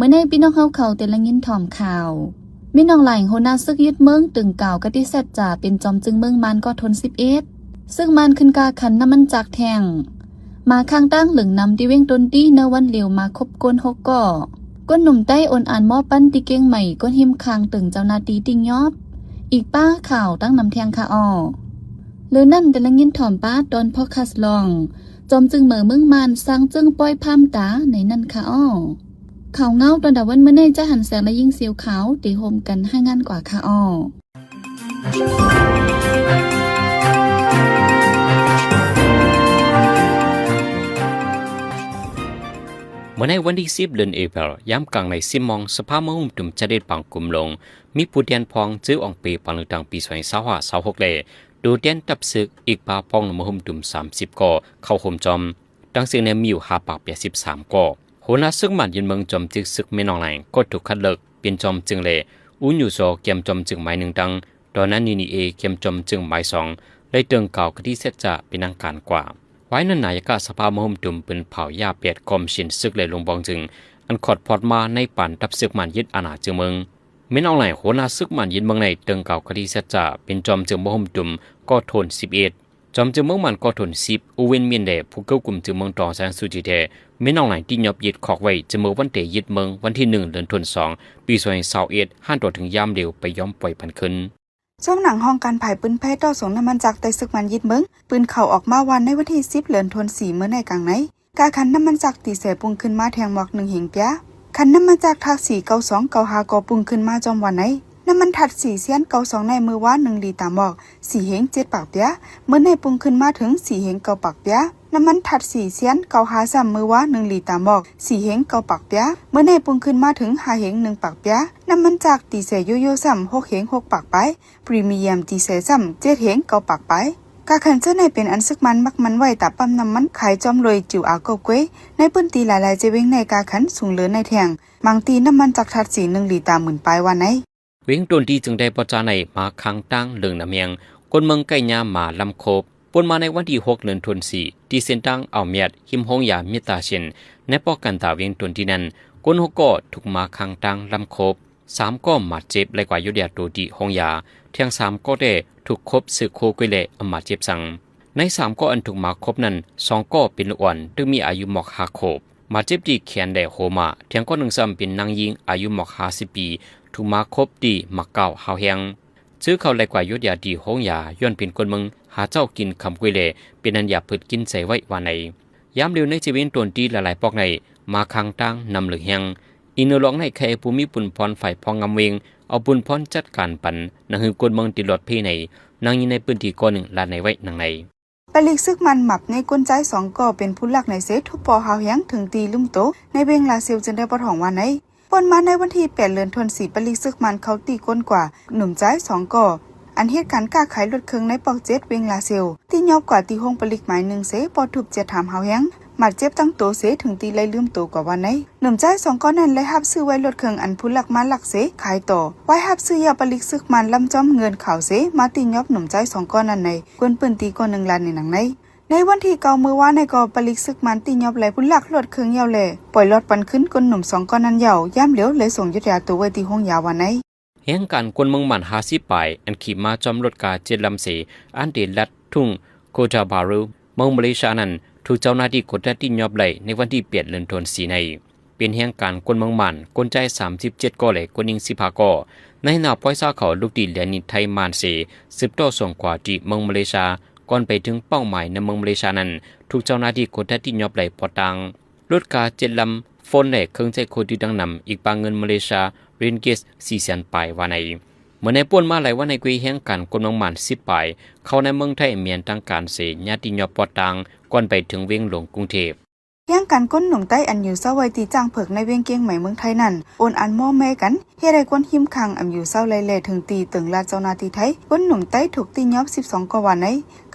ມື້ໃນພີ່ນ້ອງເຮົາເຂົາແຕ່ລະຍິນຖອມຂ່າວ ມິນອອງຫຼາຍ ຫົວໜ້າເສິກຍຶດເມືອງ ຕຶງກ່າວກະຕິແຊດຈາເປັນຈອມຈຶ່ງເມືອງມ່ານກໍທົນສິບເອັດ ເສິກມ່ານຂຶ້ນກາຂັນນ້ຳມັນຈັກແທ່ງ ມາຂ້າງທາງເລິງນຳທີ່ວຽງຕົນຕີເນີວັນຫຼຽວມາຄົບຄົນຫົກກໍ ຄົນໜຸ່ມໄຕ້ໂອນອານມໍ່ປັນທີ່ເກັ່ງໃໝ່ ຄົນຮິມຂ້າງເຖິງເຈົ້າໜ້າທີ່ຕິຍອບ ອີກປ້າຂ່າວຕັ້ງນຳແທ່ງຄະອໍ ເລີນັ້ນແຕ່ລະຍິນຖອມປ້າຕອນພອດຄາສລອງ ຈອມຈຶ່ງເໝີເມືອງມ່ານສ້າງເຈິ້ງປ່ອຍພາມຕາໃນນັ້ນຄະອໍ. ຂ່າວເງົາຕອນດາວັນມື້ໃນຈະຫັນແສງ ແລະ ຍິງສຽວຂາວ ໄດ້ຮ່ວມກັນລາຍງານກວ່າຄະອໍ. ເມື່ອໃນວັນທີສິບ ເດືອນເອເປລ ຍາມກາງໃນສິບໂມງ ສະພາເມືອງຮຸ່ມຕຸ້ມຈະໄດ້ປັງກຸມລົງ ມີຜູ້ແທນພອງ ຈື່ອອງເປ ປັງເລືອກຕັ້ງປີສອງພັນຊາວຫ້າ ຊາວຫົກ ແລະ ໂຕແທນທັບເສິກອີກປະປອງເມືອງຮຸ່ມຕຸ້ມສາມສິບກໍເຂົ້າຮ່ວມຈອມ ຕັ້ງເຊິ່ງແນວມີຢູ່ຫ້າປາກແປດສິບສາມກໍ. ຫົວໜ້າເສິກໝານຍຶດເມືອງ ຈອມຈຶ່ງເສິກແມ່ນອງລາຍ ກໍຖືກຄັດເລືອກເປັນຈອມຈຶ່ງ ແລະ ອູນຢູ່ຊໍ ແກ່ມຈອມຈຶ່ງໝາຍໜຶ່ງ ດັ່ງ ດອນນານີນີເອ ແກ່ມຈອມຈຶ່ງໝາຍສອງ ໄດ້ເຕີງກ່າວກະຕິແຊດຈາເປັນທາງການກວ່າ. ວາຍນັ້ນນາຍະກະສະພາເມືອງຮຸ່ມຕຸ້ມ ປືນເຜົາຢາແປດ ກອມເຊັນເສິກ ແລະ ລົງບອງຈຶ່ງ ອັນຂອດພອດມາໃນປານທັບເສິກໝານຍຶດອານາຈຶງເມືອງ ແມ່ນອອງລາຍ ຫົວໜ້າເສິກໝານຍຶດເມືອງ ໄດ້ເຕີງກ່າວກະຕິແຊດຈາເປັນຈອມຈຶ່ງເມືອງຮຸ່ມຕຸ້ມກໍທົນສິບເອັດ ຈອມຈຶ່ງເມືອງມ່ານກໍທົນສິບ ອູເວັນມິນ ແລະ ຜູ້ເກີ້າກຸມຈຶງເມືອງຕອງ ແສງສຸຈິແທ້ ແມ່ນອງລາຍ ຕິຍອບຍຶດຄອກໄວ້ຈະເມີວັນແຕ່ຍຶດເມືອງ ວັນທີໜຶ່ງ ເດືອນທົນສອງ ປີສອງພັນຊາວເອັດ ຫານຕໍ່ເຖິງຍາມເດວໄປຍອມປ່ອຍປັນຄືນ. ຊ່ວງໜັງຫ້ອງການຝ່າຍປືນແພຕໍ່ສົ່ງນ້ຳມັນຈັກໃຕ້ເສິກໝານຍຶດເມືອງ ປືນເຂົ້າອອກມາວ່າໃນວັນທີສິບ ເດືອນທົນສີ່ ເມື່ອໃນກາງໃນ ກາຂັນນ້ຳມັນຈັກຕີແສປຸງຂຶ້ນມາແທ່ງໝອກໜຶ່ງເຮັງປຽ. ຂັນນ້ຳມັນຈັກທາດສີ່ ເກົ້າສອງ ເກົ້າຫ້າກໍປຸງຂຶ້ນມາຈອມວ່າໃນ. ນ້ຳມັນທາດສີ່ ຊຽນ ເກົ້າສອງ ໃນມື້ວານໜຶ່ງລີຕາໝອກສີ່ເຮັງເຈັດປາກປຽ ເມື່ອໃນປຸງຂຶ້ນມາເຖິງສີ່ເຮັງເກົ້າປາກປຽ. ນ້ຳມັນທາດສີ່ ຊຽນ ເກົ້າຫ້າ ຊ້ຳ ມື້ວານໜຶ່ງລີຕາໝອກສີ່ເຮັງເກົ້າປາກປຽ ເມື່ອໃນປຸງຂຶ້ນມາເຖິງຫ້າເຮັງໜຶ່ງປາກປຽ. ນ້ຳມັນຈາກຕີແສໂຢໂຢຊ້ຳຫົກເຮັງຫົກປາກປາຍ ພຣີມີຢຽມຕີແສຊ້ຳເຈັດເຮັງເກົ້າປາກປາຍ. ກາຂັນເທື່ອໃນເປັນອັນເສິກໝານມັກໝັ້ນໄວ້ຕາປ້ຳນ້ຳມັນຂາຍຈອມໂລຍຈິວອາເກົ້າເກວຍ ໃນພື້ນທີ່ຫຼາຍໆຈະເວັງໃນກາຂັນສູງເລີນໃນແທ່ງ ບາງທີ່ນ້ຳມັນຈາກທາດສີ່ໜຶ່ງລີຕາໝື່ນປາຍວ່າໃນ. ເວັງຕົນຕີຈຶ່ງໄດ້ບໍ່ຈາໃນມາຄັງຕາງເລິງນຳແຮງ ຄົນເມືອງໄກ່ຍາມາລຳໂຄບ ປົນມາໃນວັນທີຫົກ ເດືອນທົນສີ່ ທີ່ເສັ້ນທາງອາວແມດ ຮິມໂຮງຢາເມດຕາເຊັນ ໃນປອກກັນຕາເວັງຕົນຕີນັ້ນ ຄົນຫົກກໍຖືກມາຄັງຕາງລຳໂຄບ ສາມກໍບາດເຈັບ ແລະ ກວ່າຢູດຢາໂຕທີ່ໂຮງຢາ ແທ່ງສາມກໍແຕ່ຖືກຄົບເຊໂຄກວຍ ແລະ ອາບາດເຈັບສັງ. ໃນສາມກໍອັນຖືກມາຄົບນັ້ນ ສອງກໍເປັນລູກອ່ອນ ເຊິ່ງມີອາຍຸໝອກຫ້າຂວບ ບາດເຈັບທີ່ແຂນ ແລະ ຫົວໝ້າ, ແທ່ງກໍໜຶ່ງຊ້ຳເປັນນາງຍິງອາຍຸໝອກຫ້າສິບປີ ຖືກມາຄົບທີ່ໝາກກ້າວຮາວແຮງ. ຊື້ເຂົ້າ ແລະ ກວ່າຢູດຢາທີ່ໂຮງຢາ ຍ້ອນເປັນຄົນເມືອງຫາເຊົ້າກິນຄ່ຳກວຍ ແລະ ເປັນອັນຢາບພືດກິນໃຈໄວ້ວ່າໃນ. ຍາມເລວໃນເຊເວັງຕົນຕີຫຼາຍໆປອກໃນ ມາຄັງຕາງນຳເລິກແຮງ ອີໂນລອງໃນໃຄຜູ້ມີປຸນພອນຝ່າຍພອງງາມເວງ ເອົາປຸນພອນຈັດການປັນ ນຳໃຫ້ຄົນເມືອງຕິດລອດເພໃນ ນາງຍິງໃນພື້ນທີ່ກໍໜຶ່ງລາດໃນໄວ້ດັ່ງໃນ. ປະລິກເສິກມັນໝັບໃນຄົນຊາຍສອງກໍເປັນຜູ້ລັກໃນເສ ທຸບປໍຮາວແຮງເຖິງຕີລືມໂຕ ໃນເວງລາເຊວຈຶ່ງໄດ້ປະທ້ອງວ່າໃນ. ປົນມາໃນວັນທີແປດ ເດືອນທົນສີ່ ປະລິກເສິກມັນເຂົ້າຕີກົ້ນກວ່າໜຸ່ມຊາຍສອງກໍ ອັນເຮັດການຄ້າຂາຍລົດເຄື່ອງໃນປອກເຈັດ ເວງລາເຊວ ຕີຍອບກວ່າທີ່ໂຮງປະລິກໝາຍໜຶ່ງເສ ປໍທຸບຈຽດຖາມຮາວແຮງ ບາດເຈັບທັງໂຕເສ ເຖິງຕີໄລ່ລືມໂຕກວ່າວ່າໃນ. ໜຸ່ມຊາຍສອງກໍນັ້ນໄດ້ຮັບຊື້ໄວ້ລົດເຄື່ອງອັນຜູ້ລັກມາລັກເສ ຂາຍຕໍ່ ໄວ້ຮັບຊື້ຢາປະລິກເສິກມັນລຳຈອມເງິນຂາວເສ ມາຕີຍອບໜຸ່ມຊາຍສອງກໍນັ້ນໃນ ຄົນພື້ນທີ່ກໍໜຶ່ງລາດໃນໜັງໃນ. ໃນວັນທີເກົ້າ ມື້ວານໃນກໍປະລິກເສິກມັນຕີຍອບໄລ່ຜູ້ລັກລົດເຄື່ອງເຍົາ ແລະ ປ່ອຍລອດປັນຄືນຄົນໜຸ່ມສອງກໍນັ້ນເຍົາ ຍາມຫຼຽວເລີຍສົ່ງຢຸດຢາໂຕໄວ້ທີ່ໂຮງຢາວ່າໃນ. ແຮງການຄົນເມືອງໝັ້ນຫ້າສິບປາຍ ອັນຂີ່ມາຈອມລົດກາເຈັດລຳເສ ອັນເດລັດທຸງໂກທາບາຣູ ເມືອງມາເລເຊຍນັ້ນ ຖືກເຈົ້າໜ້າທີ່ກົດດັນຕິຍອບໄດ້ໃນວັນທີແປດ ເດືອນທົນສີ່ໃນ ເປັນແຮງການຄົນເມືອງໝັ້ນ ຄົນຊາຍສາມສິບເຈັດກໍ ແລະ ຄົນຍິງສິບຫ້າກໍ ໃນໜ້າປ່ອຍຊາເຂົາລຸກຕີແລນນິໄທມານເສ ສືບຕໍ່ສົ່ງຂວາທີ່ເມືອງມາເລເຊຍ ກ່ອນໄປເຖິງເປົ້າໝາຍໃນເມືອງມາເລເຊຍນັ້ນ ຖືກເຈົ້າໜ້າທີ່ກົດດັນຕິຍອບໄດ້ປອດຕ່າງ ລົດກາເຈັດລຳ ໂຟນ ແລະ ເຄື່ອງໃຊ້ໂຄດຕິດຕັ້ງນຳ ອີກປາເງິນມາເລເຊຍ ເຣນກິດ ສີ່ແສນປາຍວ່າໃນ. ເມື່ອໃນປ່ວນມາຫຼາຍວັນໃນກຸຍແຮງການຄົນເມືອງໝັ້ນສິບປາຍ ເຂົ້າໃນເມືອງໄທແມ່ນທາງການເສຍ ຍາດຕິຍອບປອດຕ່າງ ກ່ອນໄປເຖິງເວງຫຼວງກຸງເທບ. ແຮງການຄົນໜຸ່ມໄຕ້ອັນຢູ່ເຊົາໄວ້ທີ່ຈ້າງເຜິກໃນເວງກຽງໃໝ່ເມືອງໄທນັ້ນ ໂອນອັນມໍ່ແມ່ກັນ ເຮັດໃຫ້ຄົນຮິມຂ້າງອັນຢູ່ເຊົາໄລ່ແລ່ເຖິງຕີເຕີງລາດເຈົ້າໜ້າທີ່ໄທ ຄົນໜຸ່ມໄຕ້ຖືກຕິຍອບສິບສອງກໍວ່າໃນ.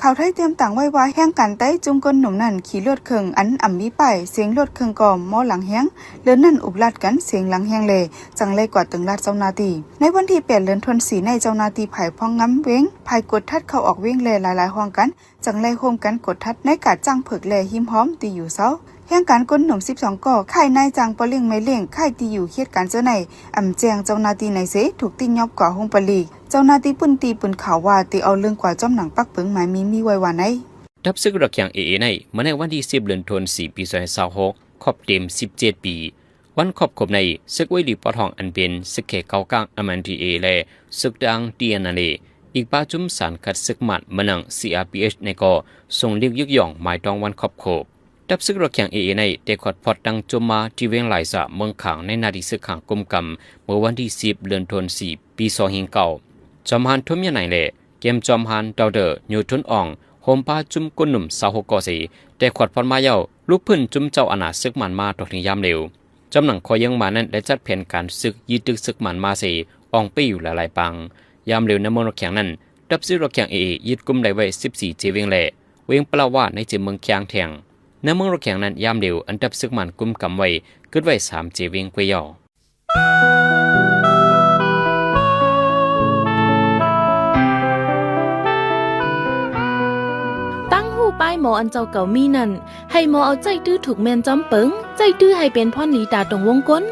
ຂ່າວໄທຕຽມຕາງໄວ້ວ່າ ແຮງການໄຕ້ຈຸ້ມກົ້ນໜຸ່ມນັ້ນຂີ່ລົດເຄື່ອງອັນອຳມີປ້າຍ, ເສັງລົດເຄື່ອງກໍມໍຫຼັງແຮງ, ເລີນນັ້ນອຸບລາດກັນເສັງຫຼັງແຮງແລ ຈັ່ງໄລ່ກວາດຕຶງລາດເຈົ້າໜ້າທີ່. ໃນວັນທີແປດ ເດືອນທັນວາ ນີ້ ເຈົ້າໜ້າທີ່ຝ່າຍພອກງາມເວງ, ຝ່າຍກວດທັດເຂົ້າອອກເວງ ແລະ ຫຼາຍໆຫ້ອງການ ຈັ່ງໄລ່ໂຮມກັນກວດທັດໃນກາດຈ້າງເຜິກ ແລະ ຮິມຫ້ອມທີ່ຢູ່ເຊົາ. ແຮງການກົ້ນໜຸ່ມສິບສອງກໍ ຄ້າຍນາຍຈ້າງພໍ່ລ້ຽງແມ່ລ້ຽງ, ຄ້າຍທີ່ຢູ່ເຂດການເຈົ້ານາຍ, ອຳແຈ້ງເຈົ້າໜ້າທີ່ໃນເຊ ຖືກຕິຫຍອບກວ່າໂຮງປະລີກ. ເຈົ້າໜ້າທີ່ພື້ນທີ່ປືນຂ່າວວ່າ ຕິເອົາເລື່ອງກວ່າຈ້ອມໜັງປັກເປິງໝາຍມີມີໄວ້ວ່າໃນ. ດັບສຶກລັດກຽງ ເອເອ ໃນມື້ໃນວັນທີສິບ ເດືອນທັນວາ ປີສອງພັນຊາວຫົກ ຄົບເຕັມສິບເຈັດປີ. ວັນຄົບຄົບໃນ ຊຶກເວີລີປອດຫ້ອງ ອັນເປັນຊຶກແຂກເກົ່າກາງ ເອັມເອັນທີເອ ແລະ ຊຶກຕ່າງ ທີເອັນເອລເອ ອີກປະຊຸມສານຂັດສຶກໝານ ມານັງ ຊີອາພີເອັຊ ໃນກໍຊົງເລກຍືກຢອງໝາຍຕ້ອງວັນຄົບຄົບ. ດັບຊຶກລັດກຽງ ເອເອ ໃນໄດ້ຂອດພອດຕັ້ງຈຸ້ມມາທີ່ເວງຫຼາຍສາເມືອງຄາງ ໃນໜ້າທີ່ຊຶກຂາງກຸມກຳ ເມື່ອວັນທີສິບ ເດືອນທັນວາ ປີສອງພັນເກົ້າ. ຈອມທະຫານ ທຸມຍາໄນ ແລະ ແກມຈອມທະຫານ ດອກເຕີ ໂຍທຸນອອງ ໂຮມປະຊຸມກົ້ນໜຸ່ມຊາວຫົກກໍເສ ແຕ່ຂອດພອດມາແລ້ວ ລຸກຟື້ນຈຸ້ມເຈົ້າອານາຊຶກມານມາຕໍ່ເຖິງຍາມເລວ. ຈອມໜັງຂໍ້ເຢີ້ງມານັ້ນ ໄດ້ຈັດແຜນການຊຶກ ຍຶດຕຶກຊຶກມານມາເສ ອອງເປ້ຢູ່ຫຼາຍໆປາງ. ຍາມເລວໃນເມືອງລັດກຽງນັ້ນ ດັບຊຶກລັດກຽງ ເອເອ ຍຶດກຸມໄດ້ໄວ້ສິບສີ່ເຈເວງ ແລະ ເວງປະລະວາ ໃນເຈເມືອງຄຽງແທງ. ໃນເມືອງລັດກຽງນັ້ນ ຍາມເລວ ອັນດັບຊຶກມານກຸມກຳໄວ້ ກຶດໄວ້ສາມເຈເວງກວ່າ. ຕັ້ງຮູ້ປ້າຍໝໍອັນເຈົ້າເກົ່າມີນັ້ນ ໃຫ້ໝໍເອົາໃຈຕື້ຖືກແມ່ນຈອມເປິງ, ໃຈຕື້ໃຫ້ເປັນພອນດີຕາຕົງວົງກົ້ນ.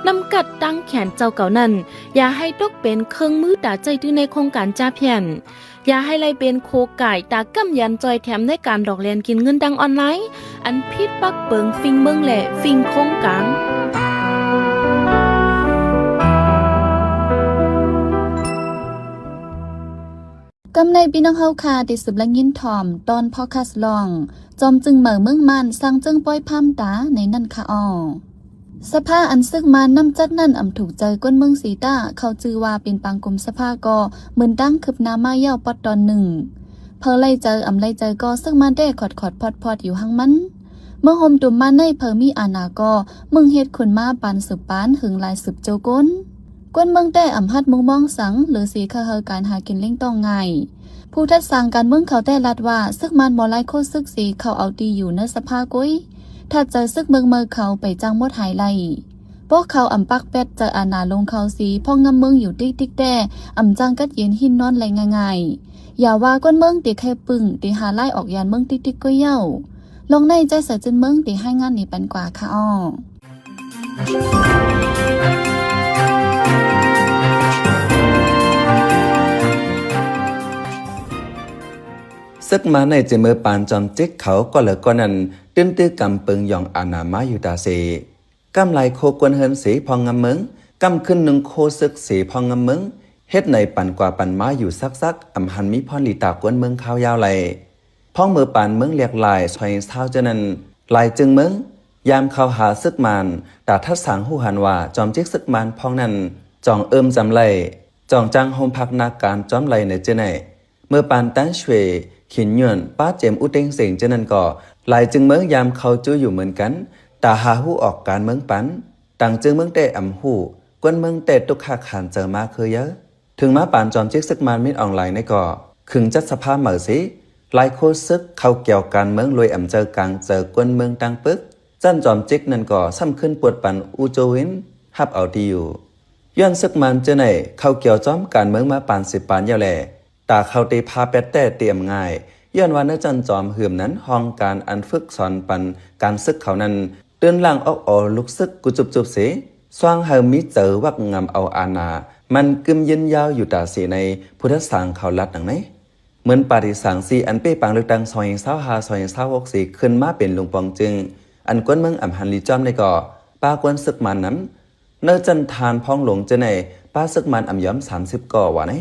ນຳກັດຕັ້ງແຂນເຈົ້າເກົ່ານັ້ນ ຢ່າໃຫ້ຕົກເປັນເຄື່ອງມືຕາໃຈຕື້ໃນໂຄງການຈ້າພຽນ. ຢ່າໃຫ້ໄລ່ເປັນໂຄກາຍຕາກຳຢັນຈ່ອຍແຖມໃນການຫຼອກລຽນກິນເງິນດັ່ງອອນລາຍ ອັນຜິດປັກເປິງຟິງເມືອງ ແລະ ຟິງໂຄງການ. ກຳໃນພີ່ນ້ອງເຮົາຂ້າ ໄດ້ສືບລະຍິນຖ່ອມຕອນພອດຄາສລອງ ຈອມຈຶ່ງເໝີເມືອງມ່ານ ສ້າງເຈິງປ່ອຍພາມຕາໃນນັ້ນຄະອໍ. ສະພາອັນຊຶກມານນຳຈັດນັ້ນ ອຳຖືກໃຈຄົນເມືອງສີຕາ ເຂົາຈື່ວ່າເປັນປາງກຸມສະພາກໍ ເໝືອນຕັ້ງຄືບໜ້າມາແລ້ວປອດຕອນໜຶ່ງ. ເຜີໄລ່ໃຈອຳໄລ່ໃຈກໍ ຊຶກມານແຕ່ຂອດຂອດພອດພອດຢູ່ຫັ້ນມັນ. ເມື່ອໂຮມຕຸມມາໃນ ເຜີມີອານາກໍ ມຶງເຮັດຂຶ້ນມາປານສືບປານ ຫຶງຫຼາຍສືບໂຈກົນ. ຄົນເມືອງແຕ່ອຳຮັດມຸງມອງສັງ ຫຼື ສີເຂົ້າເຮົາການຫາກິນລ້ຽງຕ້ອງງ່າຍ. ຜູ້ທັດສາງການເມືອງເຂົາແຕ່ລັດວ່າ ຊຶກມານບໍ່ລາຍໂຄຊຶກເສ ເຂົາເອົາທີ່ຢູ່ເນີສະພາກຸຍ ທັດໃຈຊຶກເມືອງເມີເຂົາໄປຈ້າງໝົດຫາຍໄລ່. ພວກເຂົາອຳປັກແປັດໃຈອານາລົງເຂົາເສ ພອກງາມເມືອງຢູ່ຕິກຕິກແຕ່ ອຳຈ້າງກັດເຢັນຫີນນອນໄລ່ງ່າຍໆ. ຢ່າວ່າຄົນເມືອງຕິແຄ່ປຶ້ງ ຕິຫາລາຍອອກຍານເມືອງຕິກຕິກກໍເຍົາ. ລອງໃນໃຈສາຍຈືນເມືອງຕິໃຫ້ງານນີ້ປັນກວ່າຄະອໍ. ຊຶກມາໃນຈະເມີປານຈອມຈິກເຂົາກໍເລີກກໍນັ້ນ ຕື່ນຕື້ກຳເປິງຢອງອານາມາຢູ່ຕາເສ. ກຳລາຍໂຄກວນເຮືອນເສພອງງຳເມືອງ, ກຳຂຶ້ນໜຶ່ງໂຄຊຶກເສພອງງຳເມືອງ, ເຮັດໃນປັນກວ່າປັນມາຢູ່ຊັກໆ ອຳຫັນມີພອນລີຕາກວນເມືອງຄາວຍາວໄຫຼ. ພອງເມີປານເມືອງຫຼຽກຫຼາຍຊອຍຊາວເຈົ້ານັ້ນ ຫຼາຍຈຶ່ງເມືອງ ຍາມເຂົ້າຫາຊຶກມານ ຕາທັດສາງຮູ້ຫັນວ່າ ຈອມຈິກຊຶກມານພອງນັ້ນ ຈອງເອີມຈຳໄລ ຈອງຈ້າງໂຮມພັກນາການຈອມໄລໃນເຈ້ໃນ ເມີປານຕັນເຊວ ຂີນຍວນ ປ້າເຈມອຸເຕັງເສັງເຈ້ນັ້ນກໍ ຫຼາຍຈຶ່ງເມືອງຍາມເຂົາຈູ້ຢູ່ເໝືອນກັນ ຕາຫາຮູ້ອອກການເມືອງປັນ ຕ່າງຈຶ່ງເມືອງແຕ່ອຳຮູ້ ກວນເມືອງແຕ່ຕຸກຄາກຂານເຈີມາຄືເຢີ. ເຖິງມາປານຈອມຈິກຊຶກມານມິດອອງລາຍໃນກໍ ຂຶງຈັດສະພາເໝີເສ ຫຼາຍໂຄຊຶກເຂົ້າກ່ຽວການເມືອງລວຍອຳເຈີກາງເຈີກວນເມືອງຕ່າງປຶກ ຊັ້ນຈອມຈິກນັ້ນກໍຊ້ຳຂຶ້ນປວດປັນອູໂຈວິນ ຮັບເອົາທີ່ຢູ່. ຍ້ອນຊຶກມານເຈີໃນເຂົ້າກ່ຽວຈ້ອມການເມືອງມາປານສິບປານຍາວແລ ຕາເຂົາເຕພາແປດແຕ້ເຕອຳງ່າຍ ຍ້ອນວ່າໃນຊັ້ນຈອມຫືມນັ້ນ ຫ້ອງການອັນຝຶກສອນປັນການຊຶກເຂົານັ້ນ ຕື່ນລ້າງອອກເອົາລູກຊຶກກຸຈຸບຈຸບເສ ຊ່ວງໃຫ້ມີເຈີວັກງຳເອົາອານາ ມັນກຶມຢືນຍາວຢູ່ຕາເສໃນ ຜູ້ທັດສາງເຂົາລັດດັ່ງໃນ. ເໝືອນປາຕີສາງຊີ ອັນເປ້ປາງເລືອກຕັ້ງ ສອງພັນຊາວຫ້າ ສອງພັນຊາວຫົກ ເສ ຂຶ້ນມາເປັນລຸງປອງຈຶ່ງ ອັນກວນເມືອງອຳຫັນລີຈອມໃນກໍ ປາກວນຊຶກມານນຳ ເນີຈັ່ນທານພອງຫຼົງເຈີໃນ ປາຊຶກມານອຳຍອມສາມສິບກໍວ່າໃນ.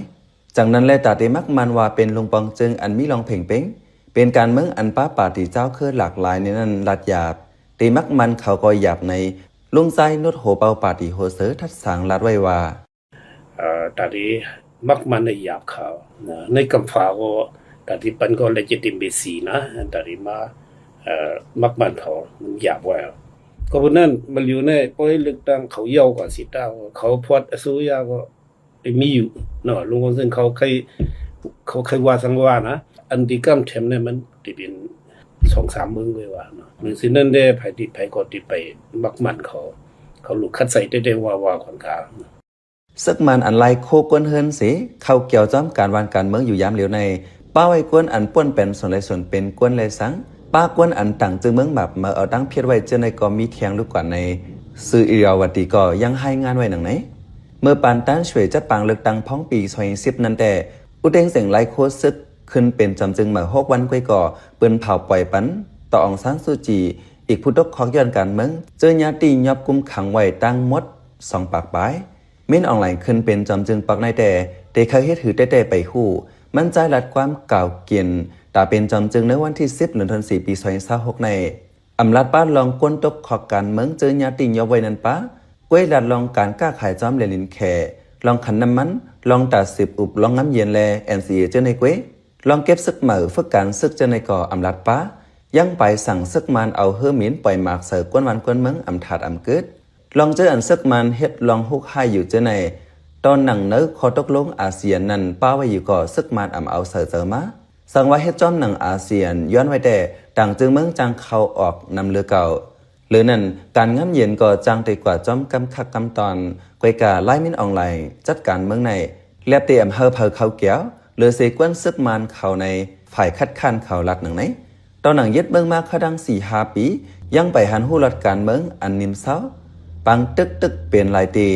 ຈັ່ງນັ້ນແລ ຕາເຕມັກໝັ້ນວ່າເປັນລຸງປອງຈຶ່ງອັນມີລອງເພັງເປັງ ເປັນການເມືອງອັນປາປາຕີເຈົ້າເຄີຫຼາກຫຼາຍໃນນັ້ນລັດຢາບ ເຕມັກໝັ້ນເຂົາກໍຢາບໃນ ລຸງຊາຍນຸດໂຫເປົ່າປາຕີໂຫເສີ ທັດສາງລັດໄວ້ວ່າ ເອີ ຕາເຕມັກໝັ້ນໃນຢາບເຂົານະ ໃນກຳຟ້າກໍ ຕາເຕປັນກໍເລຈິຕິເມຊີນະ ຕາເຕມາ ເອີ ມັກໝັ້ນເຂົາມັນຢາບວ່າ ກໍເພາະນັ້ນມາລິວໃນ ພໍເລືອກຕັ້ງເຂົາເຍົາກວ່າສີຕາ ເຂົາພອດອະສຸລິຍາກໍ ໄດ້ມີຢູ່ເນາະ ລຸງປອງເຊິ່ງເຂົາໄຄ ເຂົາເຄີຍວ່າສັງວ່ານະ ອັນທີ່ກຳແຖມນີ້ມັນຊິເປັນສອງສາມເມືອງເລີຍວ່າເນາະ. ເມືອງຊີ້ນັ້ນເດ້ ໃຜຕິດໃຜກໍຕິດໄປ ບັກມັນເຂົາ ເຂົາລູກຄັດໃສ່ແທ້ໆວ່າ ວ່າຂ້ອນຂ້າງ. ເສິກມານອັນໄລ່ໂຄ່ກ້ວນເຮືອນເສ ເຂົ້າກ່ຽວຈ້ອມການບ້ານການເມືອງຢູ່ຍາມຫຼຽວໃນ ປະໄວ້ກ້ວນອັນປ່ວນແປນສົນໄລ່ສົນເປັນກ້ວນໄລ່ສັງ ປະກ້ວນອັນຕ່າງຈື່ເມືອງໝາບເໝີເອົາຕັ້ງພຽດໄວ້ເຈົ້າໃນກໍມີແທງລູກກວານໃນ ສື່ອິຣາວະຕີກໍຍັງລາຍງານໄວ້ດັ່ງໃນ. ເມື່ອປານຕ້ານຊ່ວຍຈັດຕັ້ງເລືອກຕັ້ງພອງປີສອງພັນສິບນັ້ນແຕ່ ອຸເຕັງເສັງໄລ່ໂຄ່ເສິກຂຶ້ນເປັນຈອມຈຶ່ງເໝີຫົກວັນກ້ວຍກໍ ປືນເຜົາປ່ອຍປັນຕໍ່ອອງຊານຊູຈີ ອີກຜູ້ຕົກຄອກຍ້ອນການເມືອງ ເຈີຍາດຕິຍອບກຸມຂັງໄວ້ທັງໝົດສອງປາກປາຍ. ມິນອອງລາຍຂຶ້ນເປັນຈອມຈຶ່ງປອກໃນແຕ່ ເຕເຄີຍເຮັດຫືແຕ່ແຕ່ໄປຮູ້ ມັນຈ່າຍລັດຄວາມກາວກິນ ຕາເປັນຈອມຈຶ່ງໃນວັນທີສິບ ເດືອນທັນວາ ປີສອງພັນຊາວຫົກໃນ ອຳລັດປາດລອງກ້ວນຕົກຄອກການເມືອງເຈີຍາດຕິຍອບໄວ້ນັ້ນປະ ກ້ວຍລັດລອງການຄ້າຂາຍຈອມແລນລິນແຄ ລອງຂັນນ້ຳມັນ ລອງຕາສືບອຸບ ລອງງາມເຢັນ ແລ ແອນຊີເອ ເຈົ້າໃນກ້ວຍ ລອງເກັບເສິກເໝີ ຝຶກການເສິກເຈົ້າໃນກໍອຳລັດປະ ຍັງປາຍສັງເສິກມານເອົາເຮີມິນປ່ອຍໝາກໃສ່ກ້ວນບ້ານກ້ວນເມືອງອຳທາດອຳກຶດ. ລອງເຈີອັນເສິກມານເຮັດລອງຮຸກຮ້າຍຢູ່ເຈົ້າໃນ ຕໍ່ໜັງເນີຂໍ້ຕົກລົງອາຊຽນນັ້ນປະໄວ້ຢູ່ກໍເສິກມານອຳເອົາໃສ່ເຈີມາ ສັງວ່າເຮັດຈອມໜັງອາຊຽນ ຍ້ອນໄວ້ແຕ່ຕ່າງຈື່ເມືອງຈັ່ງເຂົ້າອອກນຳເຫຼືອເກົ່າ. ເຫຼືອນັ້ນ ການງາມເຢັນກໍຈັ່ງໄດ້ກວາດຈອມກຳຄັກກຳຕອນ ກ້ວຍກາລາຍມິນອອງລາຍຈັດການເມືອງໃນ ແລບເຕອຳເຮີເຜີເຂົ້າແກ້ວ ເຫຼືອເສກວນເສິກມານເຂົາໃນ ຝ່າຍຄັດຄ້ານເຂົາລັດໜັງໃນ ຕໍ່ໜັງຍຶດເມືອງມາຄະດັງສີ່ຫ້າປີ ຍັງໄປຫັນຮູ້ລັດການເມືອງອັນນິມເຊົາ ປາງຕຶກຕຶກເປັນຫຼາຍຕີ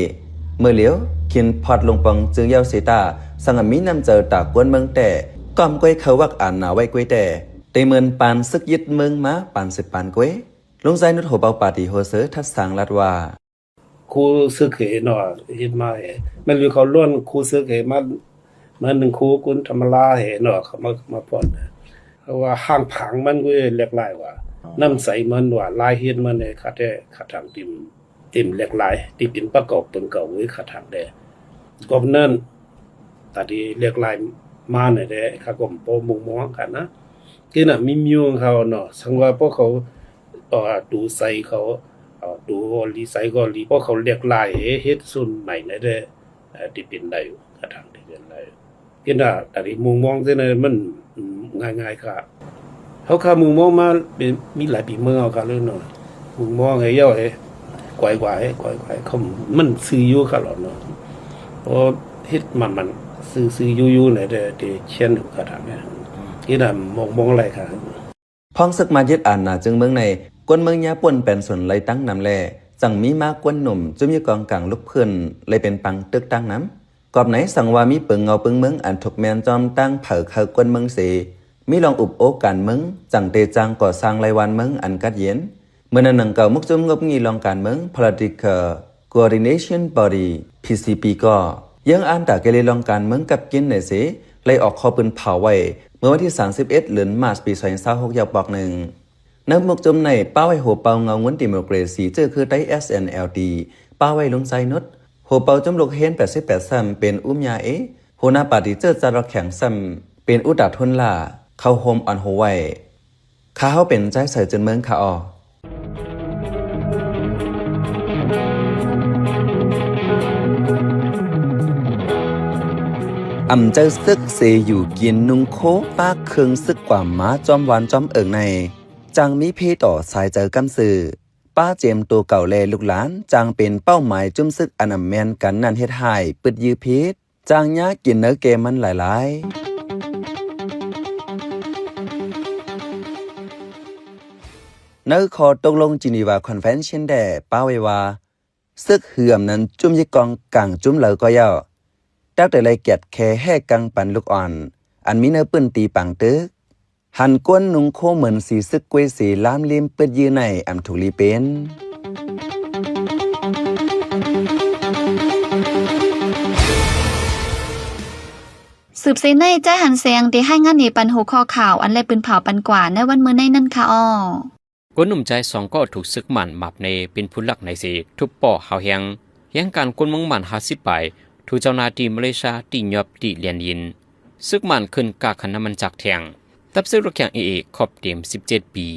ເມື່ອຫຼຽວ ຄິນພອດລົງປອງຈື່ຢາວເຊຕາ ສັງອາມີນ້ຳໃຈຕາກວນເມືອງແຕ່ ກ້ອມກ້ວຍເຂົາວັກອານນາໄວ້ກ້ວຍແຕ່ ໄດ້ເໝືອນປານເສິກຍຶດເມືອງມາປານສິບປານກ້ວຍ. ລຸງຊາຍນຸດ ຫົວເປົ່າປາຕີໂຮເຊີ ທັດສາງລັດວ່າ ຄູເສິກເຫເນາະ ເຮັດມາເຫ ແມ່ນຫຼືເຂົາລ້ວນຄູເສິກເຫມາ ມາໜຶ່ງຄູກຸນທຳມະລາເຫເນາະ ເຂົາມາ ມາພອນ ເຂົາວ່າຮ່າງຜັງມັນກໍແຫຼກຫຼາຍວ່າ ນ້ຳໃສມັນວ່າ ລາຍເຮັດມັນເດ ຂະແທ້ຂະຖັງຕິມ ຕິມແຫຼກຫຼາຍ ຕິປິນປະເກົາເປິງເກົາເວີຍຂະຖັງແດ່ ກອບນັ້ນ ຕາທີ່ແຫຼກຫຼາຍມາແດ່ ຂະກໍບໍ່ມຸງມອງກັນນະ ຄືນະມີມີຂອງເຂົາເນາະ ສັງວ່າພວກເຂົາ ເອີ ຕູໃສເຂົາ ເອີ ຕູລີໃສກໍລີ ພວກເຂົາແຫຼກຫຼາຍເຮັດຊຸນໃໝ່ແດ່ ເອີ ທີ່ເປັນໄດ້ຢູ່ ກະທັງທີ່ເປັນໄດ້ຢູ່ ເຫັນວ່າຕາທີ່ມຸງມອງເຊັ່ນນັ້ນມັນງ່າຍໆ ກະ ເຮົາຄາມຸງມອງມາເປັນ ມີຫຼາຍປີເມືອງເຮົາຄາເລີຍເນາະ ມຸງມອງໃຫ້ເຍົາໃຫ້ ກວາຍກວ່າໃຫ້ ກວາຍກວ່າໃຫ້ ເຂົາມັນຊື່ຢູ່ຄາເນາະ ເພາະເຮັດມາມັນຊື່ໆຢູ່ໆ ແດ່ ແຕ່ ແຕ່ຂຽນຢູ່ກະຖາງ ເຮັດໃຫ້ມຸງມອງຫຼາຍຄາ. ພອງເສິກມາຍຶດອານນາຈຶ່ງເມືອງໃນ ຄົນເມືອງຍາປ່ວນແປນສົນໄລ່ຕັ້ງນຳແລ ຈັ່ງມີມາກວນໜຸ່ມ ຈຸ້ມຍືກອງກາງລຸກພື້ນ ໄລ່ເປັນປັງຕຶກຕັ້ງນຳ ກອບໃນສັງວ່າມີເປິງເງົາເປິງເມືອງ ອັນທຸກແມ່ນຈອມຕັ້ງເຜີເຂົ້າກວນເມືອງເສ ມີລອງອຸບໂອ້ການເມືອງ ຈັ່ງເຕຈ້າງກໍ່ສ້າງໄລ່ວານເມືອງອັນກັດເຢັນ ເມື່ອນັ້ນໜັງເກົ່າ ມຸກຈຸ້ມງົບງີ່ລອງການເມືອງ Political Coordination Body ພີຊີບີ ກໍ ເຍືອງອ່ານຕາເກເລລອງການເມືອງກັບກິນໃນເສ ໄລ່ອອກຂໍ້ປືນເຜົາໄວ້ ເມື່ອວັນທີສາມສິບເອັດ ເດືອນມາດ ປີສອງພັນຊາວຫົກ ຢ່າວປອກໜຶ່ງ. ໃນມຸກຈຸ້ມໃນ ປະໄວ້ຫົວເປົ່າເງົາງຸນດີໂມເຄຣຊີ ເຈີຄືໄຕ ເອສເອັນແອລດີ ປະໄວ້ລຸງຊາຍນຸດ ຫົວເປົ່າຈຸ້ມລູກເຮນ ແປດສິບແປດ ຊ້ຳ ເປັນອຸມຍາເອ ຫົວໜ້າປາຕີເຈີຈາດລັກແຂງຊ້ຳ ເປັນອຸຕາທຸນລາ ເຂົ້າໂຮມອອນໂຮໄວ້ ຂ້າເຮົາເປັນໃຈໃສເຈີນເມືອງຄະອໍ ອຳເຈີເສິກເສຢູ່ກິນນຸ່ງໂຄປາກເຄື່ອງເສິກກວ່າມາຈອມວານຈອມເອີງໃນ ຈັ່ງມີເພຕໍ່ຊາຍເຈີກຳຊື່ ປ້າເຈມໂຕເກົ່າແລລູກຫຼານ ຈັ່ງເປັນເປົ້າໝາຍຈຸ້ມເສິກອັນອຳແມ່ນກັນນັ້ນເຮັດຮ້າຍ ປຶດຍື້ຜິດ ຈ້າງຍາກິນເນີແກ່ມັນຫຼາຍໆ. ໃນຂໍ້ຕົກລົງ Geneva Convention ແດ່ ປະໄວ້ວ່າ ເສິກເຫື່ອມນັ້ນ ຈຸ້ມຍືກອງກາງຈຸ້ມເລີກໍເຍົາ ຕັກແຕ່ໄລ່ແກດແຄແຮ່ກັງປັນລູກອ່ອນ ອັນມີໃນພື້ນທີ່ປາງຕຶກ ຫັນກວນນຸ່ງໂຄເໝືອນສີເສິກກ້ວຍເສ ລາມລິມປຶດຍື້ໃນອຳທຸກລີເປັນ. ສືບເສໃນ ໃຈຫັນແສງ ໄດ້ລາຍງານເນປັນຫົວຂໍ້ຂ່າວ ອັນແລບປືນເຜົາປັນກວ່າ ໃນວັນມື້ໃນນັ້ນຄະອໍ. ຄົນໜຸ່ມຊາຍສອງກໍຖືກເສິກມານມາບເນເປັນຜູ້ລັກໃນເສ ທຸບປໍ້ຮາວແຮງ ແຮງການຄົນເມືອງມານຫ້າສິບປາຍ ຖືກເຈົ້າໜ້າທີ່ມາເລເຊຍຕິຍອບຕິແລ່ນດິນ ເສິກມານຂຶ້ນກາຂັນນ້ຳມັນຈາກແທງ ທັບເສິກລົດແຂ່ງເອເອ ຄອບເຕັມສິບເຈັດປີ.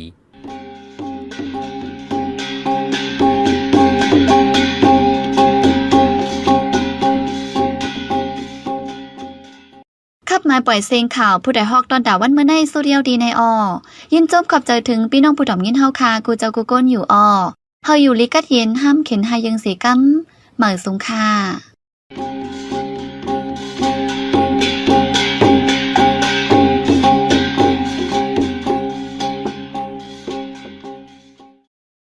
ຂັບມາ ປ່ອຍເສັງຂ່າວ ຜູ້ໃດຮອກຕ້ອນດາວັນມື້ໃນ ສຸດຍອດດີໃນອໍ ຍິນຊົມຂອບໃຈເຖິງພີ່ນ້ອງຜູ້ດອມຍິນເຮົາຄ່າ ກູເຈົ້າກູກົນຢູ່ອໍ ເຮົາຢູ່ລີກັດເຢັນ ຫ້າມເຂັນຫາຍເຢິງເສກຳ ໝ້າຍສູງຄ່າ.